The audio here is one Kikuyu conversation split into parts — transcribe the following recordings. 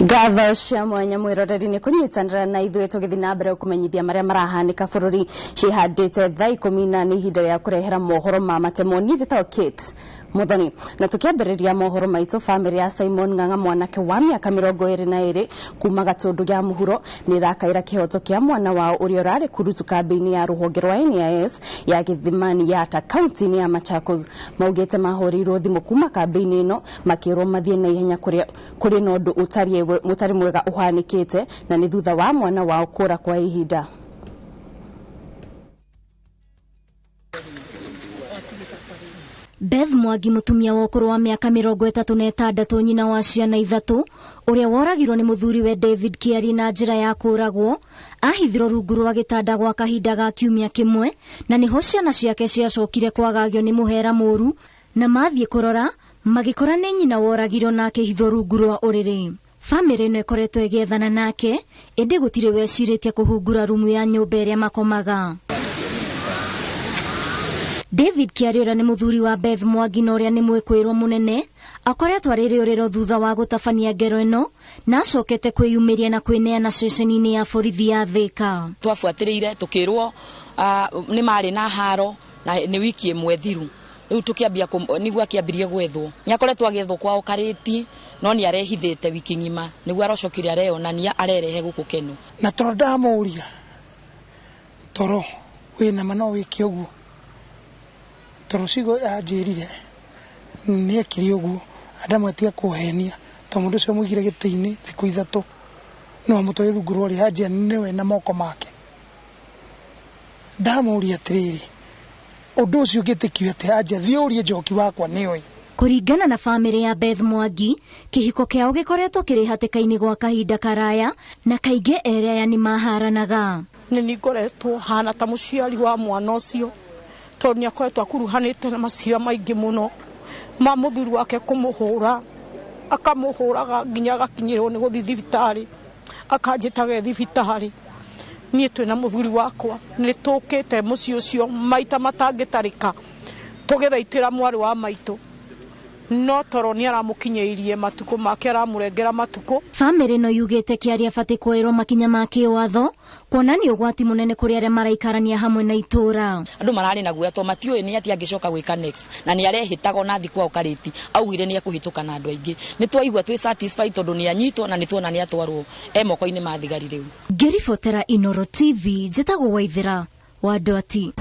Ngatho cia mwanya mwiroreri ni kunyitanira na ithuĩ tũgĩthiĩ na mbere kũmenyithia marĩa marahanĩka bũrũri cihandĩte thaa 10 na nĩ ihinda rĩa kũrehera mohoro ma matemo. Niĩ njĩtagwo Kate Muthoni, na tukiambĩrĩria mohoro maitũ, bamĩrĩ ya Simon Ng'ang'a, mwanake wa mĩaka 22 kuma Gatũndũ ya mũhuro, nĩ ĩrakaĩra kĩhoto kĩa mwana wao ũrĩa ũrarĩ kurutu kambĩ-inĩ ya rũhonge rwa NIS ya Gĩthimani Yatta kaunti-inĩ ya Machakos. Maugĩte mahũrĩirwo thimũ kuma kambĩ-inĩ ĩno makĩrwo mathiĩ na ihenya kũrĩa kũrĩ na ũndũ ũtarĩ mwega ũhanĩkĩte, na nĩ thutha wa mwana wao kũra kwa ihinda. Beth Mwangi, mũtumia wa ũkũrũ wa mĩaka 36, nyina wa ciana 3, ũrĩa woragirwo nĩ mũthuriwe David Kiarie na njĩra ya kũragwo, ahithirwo rungu rwa gĩtanda gwa kahinda ga kiumia kĩmwe, na nĩho ciana ciake ciacokire kwagagio nĩ mũhera mũru, na mathiĩ kũrora magĩkora nĩ nyina woragirwo na akĩhithwo rungu rwa ũrĩrĩ. Bamĩrĩ ĩno ĩkoretwo ĩgĩethana nake, ĩndĩ gũtirĩ wecirĩtie kũhungura rumu ya nyũmba ĩrĩa makomaga. David Kiarie, ũrĩa nĩ mũthuri wa Beth Mwangi na ũrĩa nĩ mwĩkũĩrwo mũnene, akoretwo arĩ rĩũrĩro thutha wa gũtabania ngero ĩno, na acokete kwĩyumĩria na kwĩneana ceceni-inĩ ya borithi ya Thika. Twabuatĩrĩire tũkĩrwo nĩ marĩ na haro na nĩ wiki ĩmwe thiru. Rĩu tũkĩambia nĩguo akĩambirie gwethwo. Nĩ akoretwo agĩethwo kwao Karĩti, no nĩ arehithĩte wiki ng'ima, nĩguo aracokire areyonania arerehe gũkũ Keno. Na toro ndamũria toro wĩna ma no wĩke ũguo, toro cigo anjĩrire nĩ ekire ũguo, andamwe tiga kũhenia to mũndũ ũcio mũigire gĩtĩ-inĩ thikũ 3 no amũtware rungu rwa ũrĩa anjĩra nĩwe na moko make. Ndamũria atĩrĩrĩ, ũndũ ũcio ũngĩtĩkio atĩa? Anjĩra thiĩ ũrie njoki wakwa nĩoĩ. Kũringana na bamĩrĩ ya Beth Mwangi, kĩhiko kĩao gĩkoretwo kĩrĩ hatĩka-inĩ gwa kahinda karaya, na kaingĩ erĩ aya nĩ maharanaga. Nĩ niĩ ngoretwo hana ta mũciari wa mwana ũcio, tondũ nĩ akoretwo akuruhanĩte na macira maingĩ mũno ma mũthuri wake kũmũhũra, akamũhũraga nginya agakinyĩrwo nĩ gũthiĩ thibitarĩ, akanjĩtaga e thibitarĩ. Niĩ twĩna mũthuri wakwa nĩ tũkĩte mũciĩ ũcio maita matangĩtarĩka tũgĩthaitĩra mwarĩ wa maitũ, no toro nĩ aramũkinyĩirie matukũ make, aramũrengera matukũ. Bamĩrĩ ĩno yugĩte Kiarie abatiĩ kuoerwo makinya ma kĩwatho, kuonania ũgwati mũnene kũrĩ arĩa maraikarania hamwe na itũũra. Andũ mararĩ na guoya tondũ matiũĩ nĩ atĩa angĩcoka gwĩka next, na nĩ arehĩtaga ona athiĩ kwao Karĩti augire nĩ ekũhĩtũka na andũ aingĩ. Nĩ twaigua twĩ satisfied tondũ nĩ anyitwo na nĩ tuona nĩ atwarwo e moko-inĩ ma thigari rĩu. Ngĩribotera Inooro TV, njĩtagwo Waithera wa Ndwati.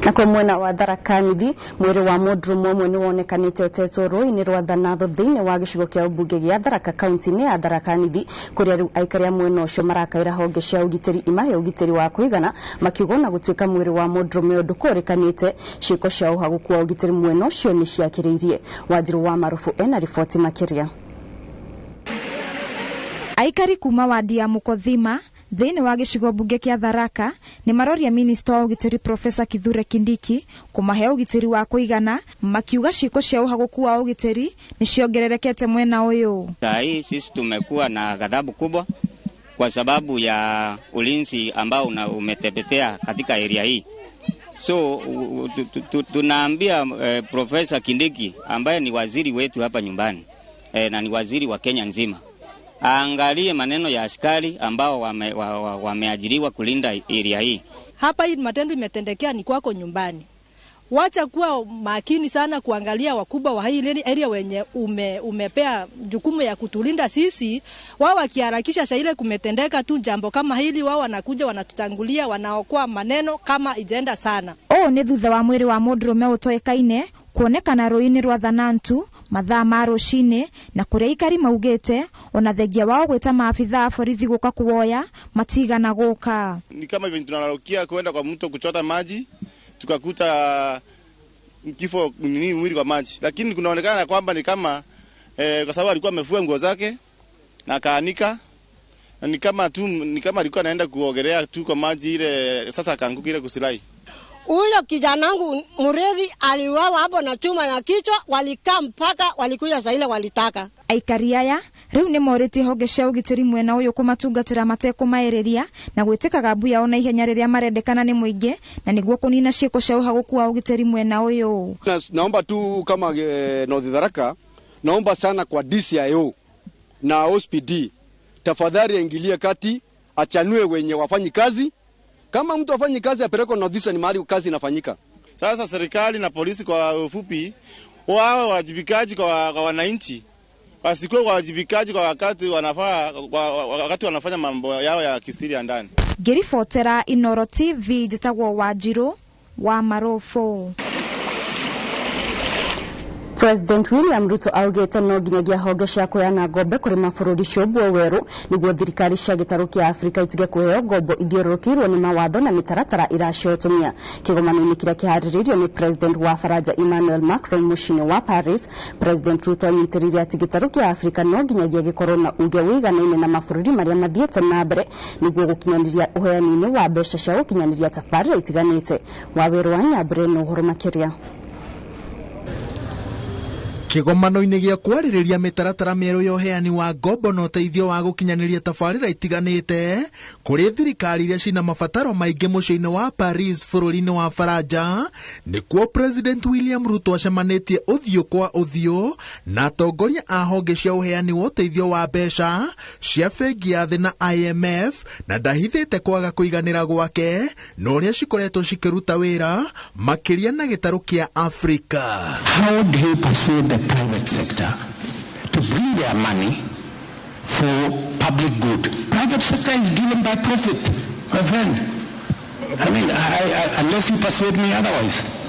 Na kwa mwena wa Tharaka Nithi, mwĩrĩ wa mũndũrũme ũmwe nĩ wonekanĩte ũtetwo rũĩ-inĩ rwa Thanatho thĩinĩ wa gĩcigo kĩa ũmbunge gĩa Tharaka kaunti-inĩ ya Tharaka Nithi, kũrĩa rĩu aikari a mwena ũcio marakaĩra honge cia ũgitĩri imahe ũgitĩri wa kũigana, makiuga ona gũtuĩka mwĩrĩ wa mũndũrũme ũyũ ndũkũrĩkanĩte, ciĩko cia ũhagũku wa ũgitĩri mwena ũcio nĩ ciakĩrĩirie. Wanjiru wa Marubu ena riboti makĩria. Aikari kuma wadi ya Mukothima thĩinĩ wa gĩcigo mbunge kĩa Tharaka nĩ maroria minista wa ũgitĩri Profesa Kithure Kindiki kũmahe ũgitĩri wa kũigana, makiuga ciĩko cia ũhagũku wa ũgitĩri nĩ ciongererekete mwena ũyũ. Saa hii sisi tumekuwa na ghadhabu kubwa kwa sababu ya ulinzi ambao umetepetea katika area hii. So tunaambia Profesa Kindiki ambaye ni waziri wetu hapa nyumbani, na ni waziri wa Kenya nzima, aangalie maneno ya askari ambao wameajiriwa kulinda area hii. Hapa hii matendo imetendekea ni kwako nyumbani. Wacha kuwa makini sana kuangalia wakubwa wa hii area wenye umepea jukumu ya kutulinda sisi. Wao wakiharakisha shaile kumetendeka tu jambo kama hili, wao wanakuja wanatutangulia, wanaokoa maneno kama ijenda sana. Ũũ nĩ thutha wa mwĩrĩ wa mũndũrũme ũtoĩkaine kuonekana rũĩ-inĩ rwa Thanantu mathaa ma rũcinĩ, na kũrĩa aikari maugĩte ona thengia wao gwĩta maabithaa a borithi gũka kuoya matigana gũka. Ni kama hivi tunalarukia kwenda kwa mto kuchota maji, tukakuta kifo nini mwili kwa maji, lakini kunaonekana kwamba ni kama kwa sababu alikuwa amefua nguo zake na akaanika, na ni kama tu, ni kama alikuwa anaenda kuogelea tu kwa maji ile, sasa akaanguka ile kusilai. Ule kijanangu Murethi aliuawa hapo na chuma ya kichwa, walikaa mpaka walikuja saa ile walitaka. Aikari aya rĩu nĩ morĩtie honge cia ũgitĩri mwena ũyũ kũmatungatĩra matekũmaĩrĩria na gwĩtĩkaga mbu yao na ihenya rĩrĩa marendekana nĩ mũingĩ, na nĩguo kũnina ciĩko cia ũhagũku wa ũgitĩri mwena ũyũ. Naomba tu kama North Tharaka, naomba sana kwa DCIO na OSPD tafadhali aingilie kati, achanue wenye wafanyi kazi. Kama mtu afanyi kazi apelekwe Northeastern mahali kazi inafanyika. Sasa serikali na polisi kwa ufupi wawe wajibikaji kwa wananchi, wasikuwe wajibikaji kwa wakati wanafaa, kwa wakati wanafanya mambo yao ya kistiri ya ndani. Ngĩribotera Inoro TV njĩtagwo Wanjirũ wa Marũbũ. President William Ruto augite no nginyagia honge cia kuheana ngombe kuri mabũrũri ciũmbwo werũ nĩguo thirikari cia gĩtarũ kĩa Afrika itige kũheo ngombo ithiũrũrũkĩirwo nĩ mawatho na mĩtaratara iraciotumia. Kĩgomano-inĩ kĩrĩa kĩharĩrĩirio nĩ President wa Faranja Emmanuel Macron mũciĩ-inĩ wa Paris, President Ruto anyitĩrĩire atĩ gĩtarũ kĩa Afrika no nginyagia gĩkorwo na uge wĩiganaine na mabũrũri marĩa mathiĩte na mbere nĩguo gũkinyanĩria ũheani-inĩ wa mbeca cia gũkinyanĩria tabarĩra itiganĩte. Wawerũ wa Nyambure na ũhoro makĩria. Kĩgomano-inĩ gĩa kwarĩrĩria mĩtaratara mĩerũ ya ũheani wa ngombo na ũteithio wa gũkinyanĩria tabarĩra itiganĩte kũrĩ thirikari iria cina mabataro maingĩ mũciĩ-inĩ wa Paris bũrũri-inĩ wa Faranja, nĩkuo President William Ruto acemanĩtie ũthiũ kwa ũthiũ na atongoria a honge cia ũheani wa ũteithio wa mbeca cia bengi ya thĩ na IMF, na ndahithĩte kwaga kũiganĩra gwake na ũrĩa cikoretwo cikĩruta wĩra makĩria na gĩtarũ kĩa Afrika. How do you persuade the private sector to bring their money for public good? Private sector is driven by profit, my friend. I mean, unless you persuade me otherwise.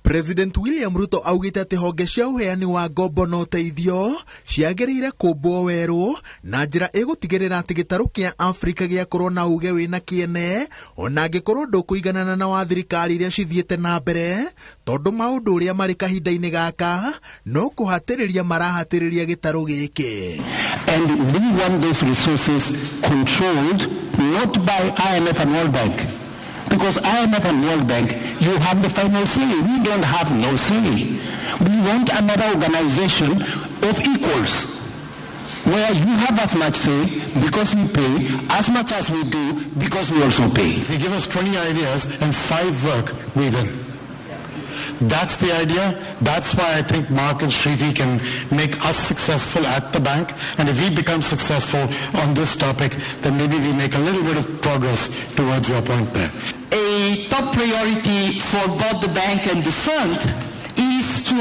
President William Ruto augite atĩ honge cia ũheani wa ngombo na ũteithio ciagĩrĩire kũmbwo werũ na njĩra ĩgũtigĩrĩra atĩ gĩtarũ kĩa Afrika gĩakorwo na uge wĩna kĩene ona angĩkorwo ndũkũiganana na wa thirikari iria cithiĩte na mbere, tondũ maũndũ ũrĩa marĩ kahinda-inĩ gaka no kũhatĩrĩria marahatĩrĩria gĩtarũ gĩkĩ. And we want those resources controlled not by IMF and World Bank. Because IMF and World Bank, you have the final say. We don't have no say. We want another organization of equals, where you have as much say because we pay, as much as we do because we also pay. If you give us 20 ideas and 5 work, we win. That's the idea. That's why I think Mark and Shriti can make us successful at the bank. And if we become successful on this topic, then maybe we make a little bit of progress towards your point there. A top priority for both the bank and the fund is to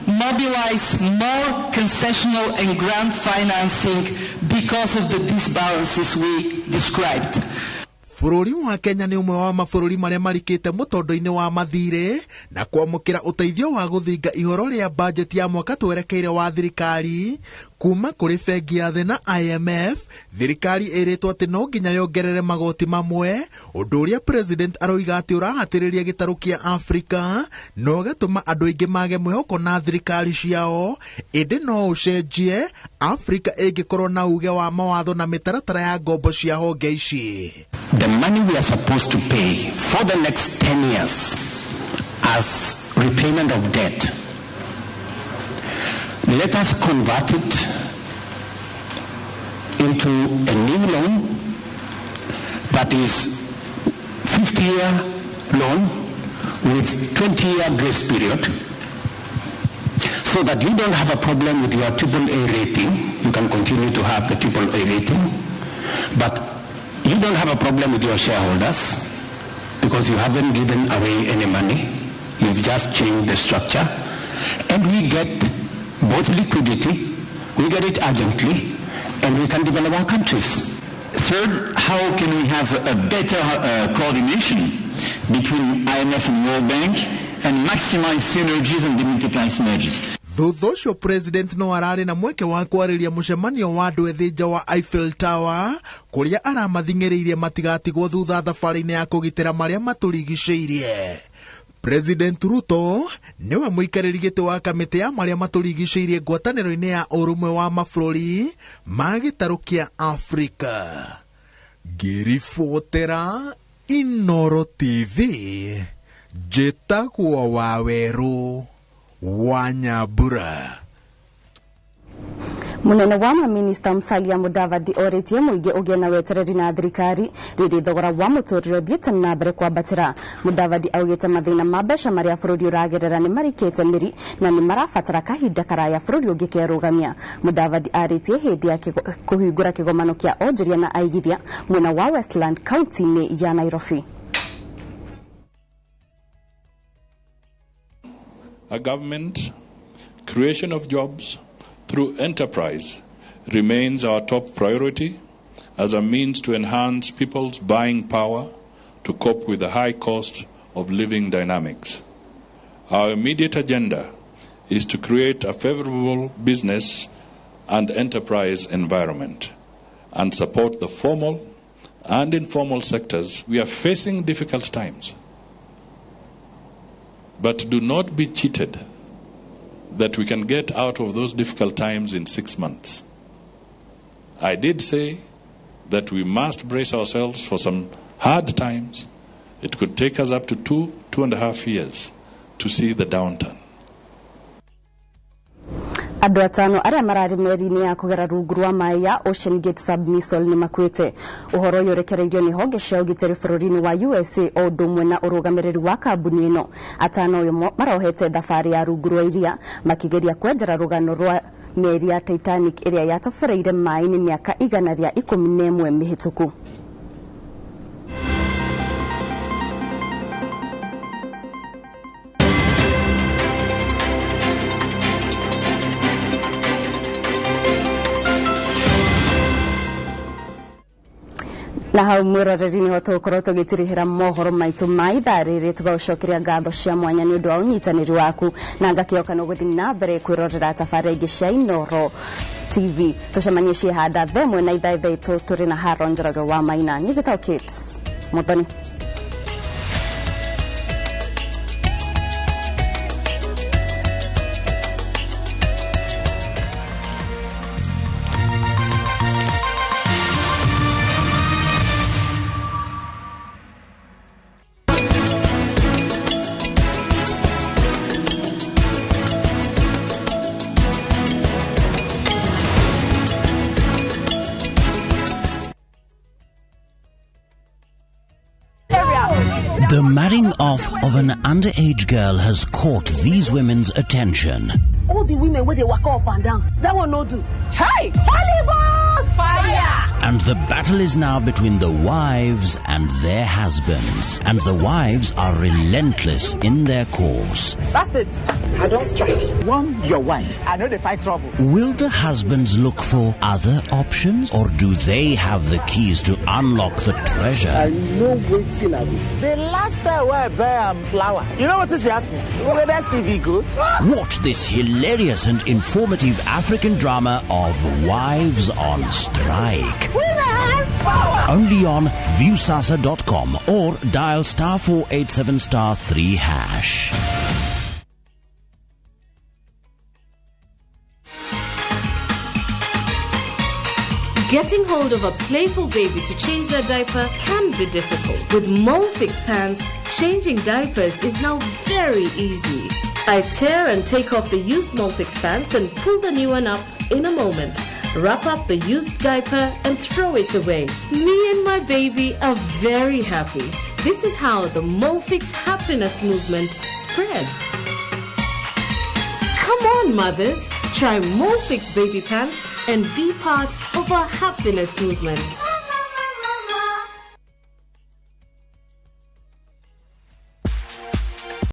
mobilize more concessional and grant financing because of the disbalances we described. Bũrũri wa Kenya nĩ ũmwe wa mabũrũri marĩa marikĩte mũtondo-inĩ wa mathirĩ na kwamũkĩra ũteithio wa gũthinga ihoro rĩa bajeti ya mwaka twerekeire wa thirikari kuma kũrĩ bengi ya thĩ na IMF. Thirikari ĩrĩtwo atĩ no nginya yongerere magoti mamwe, ũndũ ũrĩa president aroiga atĩ ũrahatĩrĩria gĩtarũ kĩa Afrika na ũgatũma andũ aingĩ mage mwĩhoko na thirikari ciao, ĩndĩ no ũcenjie Afrika ĩngĩkorwo na uge wa mawatho na mĩtaratara ya ngombo cia honge ici. The money we are supposed to pay for the next 10 years as repayment of debt, let us convert it into a new loan that is 50-year loan with 20-year grace period, so that you don't have a problem with your AAA rating. You can continue to have the AAA rating, but you don't have a problem with your shareholders because you haven't given away any money. You've just changed the structure. And we get both liquidity, we get it urgently, and we can develop our countries. Third, how can we have a better coordination between IMF and World Bank and maximize synergies and demultiply synergies? Thutha ũcio president no ararĩ na mweke wa kwarĩria mũcemanio wa andũ ethĩ nja wa Eiffel Tower kũrĩa aramathing'ĩrĩirie matigatigwo thutha thabarĩ-inĩ ya kũgitĩra marĩa matũrigicĩirie. President Ruto nĩwe mũikarĩri gĩtĩ wa kamĩtĩ ya marĩa matũrigicĩirie ngwatanĩro-inĩ ya ũrũmwe wa mabũrũri ma gĩtarũ kĩa Afrika. Ngĩribotera Inoro TV, njĩtagwo Wawerũ wa Nyambura. Munene wa maminista Musalia Mudavadi orĩtie mũingĩ ũgĩe na wetereri na thirikari rĩrĩ thogora wa mũtũrĩre ũthiĩte na mbere kwambatĩra. Mudavadi augĩte mathĩna ma mbeca marĩa bũrũri ũragerera nĩ marikĩte mĩri na nĩ marabatara kahinda karaya bũrũri ũngĩkerũgamia. Mudavadi arĩtie hĩndĩ ya kũhingũra kĩgomano kĩa onjoria na aigithia mwena wa Westland kaunti-inĩ ya Nairobi. A government creation of jobs through enterprise remains our top priority as a means to enhance people's buying power to cope with the high cost of living dynamics. Our immediate agenda is to create a favorable business and enterprise environment and support the formal and informal sectors. We are facing difficult times, but do not be cheated that we can get out of those difficult times in 6 months. I did say that we must brace ourselves for some hard times. It could take us up to 2.5 years to see the downturn. Andũ atano arĩa mararĩ meri-inĩ ya kũgera rungu rwa maĩ ya Ocean Gate submersible nĩ makuĩte. Ũhoro ũyũ ũrekereirio nĩ honge cia ũgitĩri bũrũri-inĩ wa USA o ũndũ ũmwe na ũrũgamĩrĩri wa kambuni ĩno. Atano ũyũ marohete thabarĩ ya rungu rwa iria makĩgeria kwenjera rũgano rwa meri ya Titanic ĩrĩa yatoboreire maĩ-inĩ mĩaka 111 mĩhĩtũku. Na hau mwĩroreri nĩho tũgũkorwo tũgĩtirihĩra mohoro maitũ ma ithaa rĩrĩ, tũgagũcokeria ngatho cia mwanya nĩ ũndũ wa ũnyitanĩri waku na ngakĩoka nĩ ũgũthiĩ na mbere kwĩrorera tabarĩra ingĩ cia Inooro TV. Tũcemanie ciĩhanda thaa ĩmwe na ithaa ithatũ tũrĩ na Haron Njoroge wa Maina. Niĩ njĩtagwo Kate Muthoni. The marrying off of an underage girl has caught these women's attention. All the women where they walk up and down, that one no do. Hey! Holy Ghost! Fire! And the battle is now between the wives and their husbands. And the wives are relentless in their course. That's it. I don't strike. One, your wife. I know they fight trouble. Will the husbands look for other options, or do they have the keys to unlock the treasure? I know waiting I will. The last time I buy flour, you know what she asked me? Whether she be good? Watch this hilarious and informative African drama of Wives on Strike. Only on Viusasa.com or dial *487*3#. Getting hold of a playful baby to change their diaper can be difficult. With Molfix pants, changing diapers is now very easy. I tear and take off the used Molfix pants and pull the new one up in a moment. Wrap up the used diaper and throw it away. Me and my baby are very happy. This is how the Molfix happiness movement spreads. Come on, mothers, try Molfix baby pants and be part of our happiness movement.